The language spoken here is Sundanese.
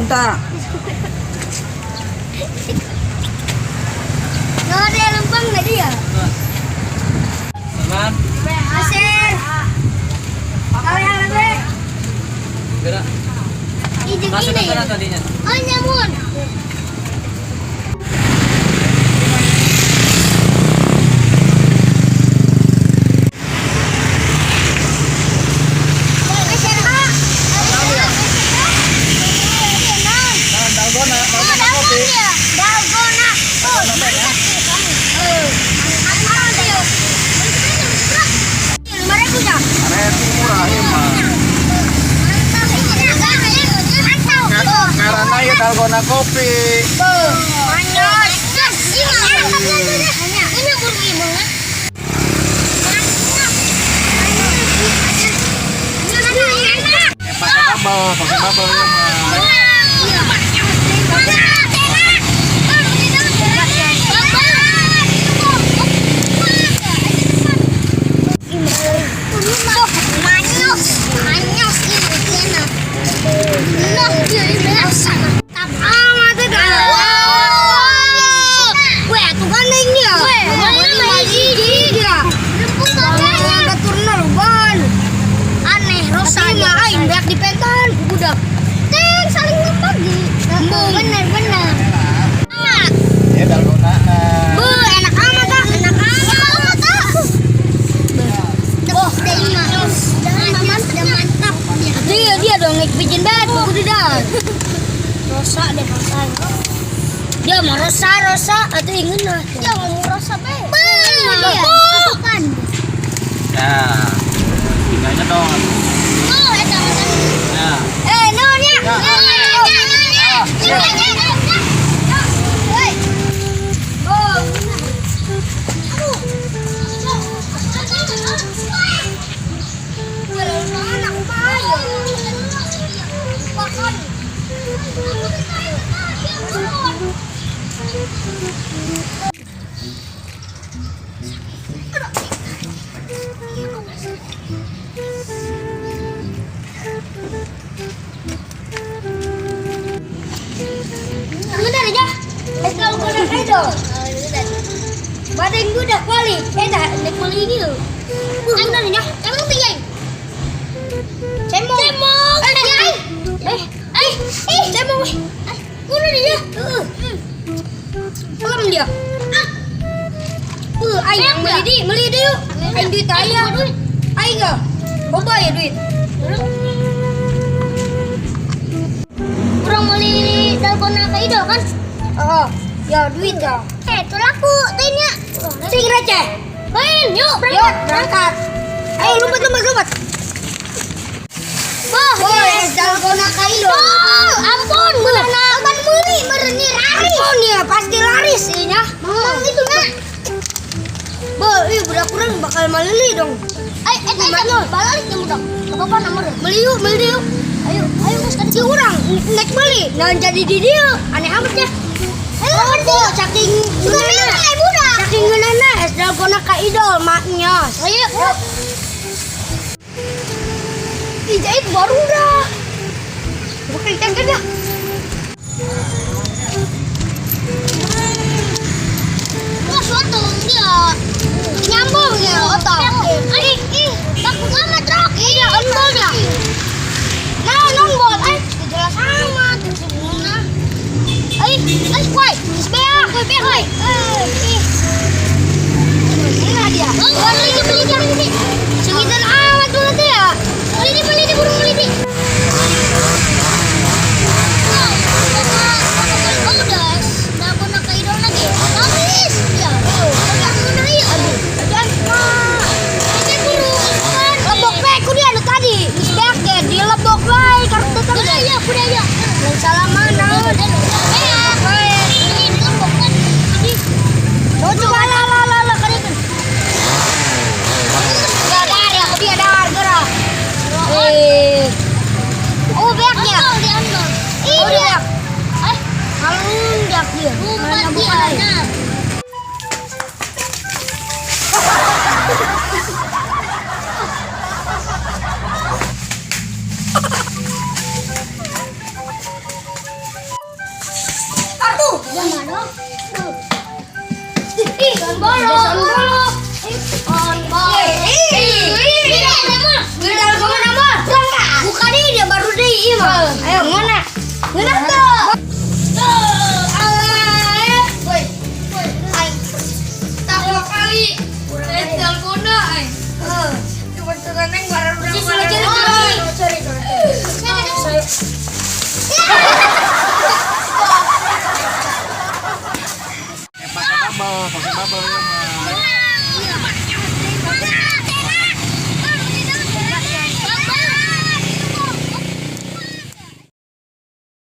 Unta. Nah, dia lempang nggak dia? Teman. Asir. Kau yang lebih. Gerak. Ijeng Masuk ini. ke sana tadinya. Oh, nyamun. Nah, dalgona, dalgona kopi. Dalgona. Oh, mantap tuh kamu. Mantap. 5.000 ya? Reti murah ya mah. Mantap. Karena ya dalgona kopi. Pakai bubble ya mah. Aneh, Rosa. Aing beak di pentan ku budak. Teng saling membagi. Bener bener. Amat. Ya dalgona. Nah. Bu, enak amat ah. Enak amat ah. Oh, mantap. Dia dia dong naik bikin bed, kudu dah. Rosa deh rosa. Dia mau rosa rosa atau ingin lah. Dia mau rosa be. Bukan. Ya. Tiganya dong. Oh, eta makan. Ya. Eh, nonnya. Ya. Ya, ya, ya. Hei. Oh. Aduh. Bentar aja. Eh, kalau kau nak itu. Badan gue udah balik. Eh, dah naik beli ini loh. Benar ya? Emang tinggi. Cemong. Cemong. Eh, eh, eh, eh, cemong. Eh, mana dia? Heeh. Belum dia. Ah. Aing yang beli di, beli di yuk. Aing duit ayah. Aing enggak. Boba ya duit. Kurang beli dalgona ke idol kan? Oh, ya duit ya. Eh, itu laku, tanya. Sing receh. Main, yuk berangkat. Yuk, berangkat. Ayo lompat lompat lompat. Wah, yes, dalgona kailo. Oh, ampun, mana kan meuli merenir laris. Ampun ya, pasti laris ini ya. Mang itu nak. Bo, ih budak kurang bakal malili dong. Eh, eh, eh, balik ya budak. Apa nomor? Beli yuk, beli yuk. Ayo, ayo Mas, si urang naik beli. Nah, jadi di dia aneh amat ya. Oh, saking ngeunana. Saking ngeunana es dalgona ka idol maknya. Ayo. Ih, jahit baru dah. Bukan ikan kan dah. Wah, suatu dia nyambung ya otak. Ih, ih, takut amat truk. Iya, onbol ya. Nah, nonbol. Eh, jelas amat. Nah. Eh, eh, woi, beak, woi, beak, woi. Eh, ih. Mana dia? Oh, beli, beli, beli. Sengitan amat tuh nanti ya. Beli, beli, burung beli. Lebok bae ku dia anu tadi. Geus beak ge di lebok bae kartu teh. Udah ya, udah ya. Lain salah mana? Oh, coba lah lah lah lah kali. Ya dar ya, dia dar gerak. Eh. Oh, beaknya. Oh, dia. Eh, kalau dia. Mana bukan. Ih, jangan bolong. Jangan bolong. Ih, ini ada mah. Buka deh dia baru deh iya mah. Ayo mana?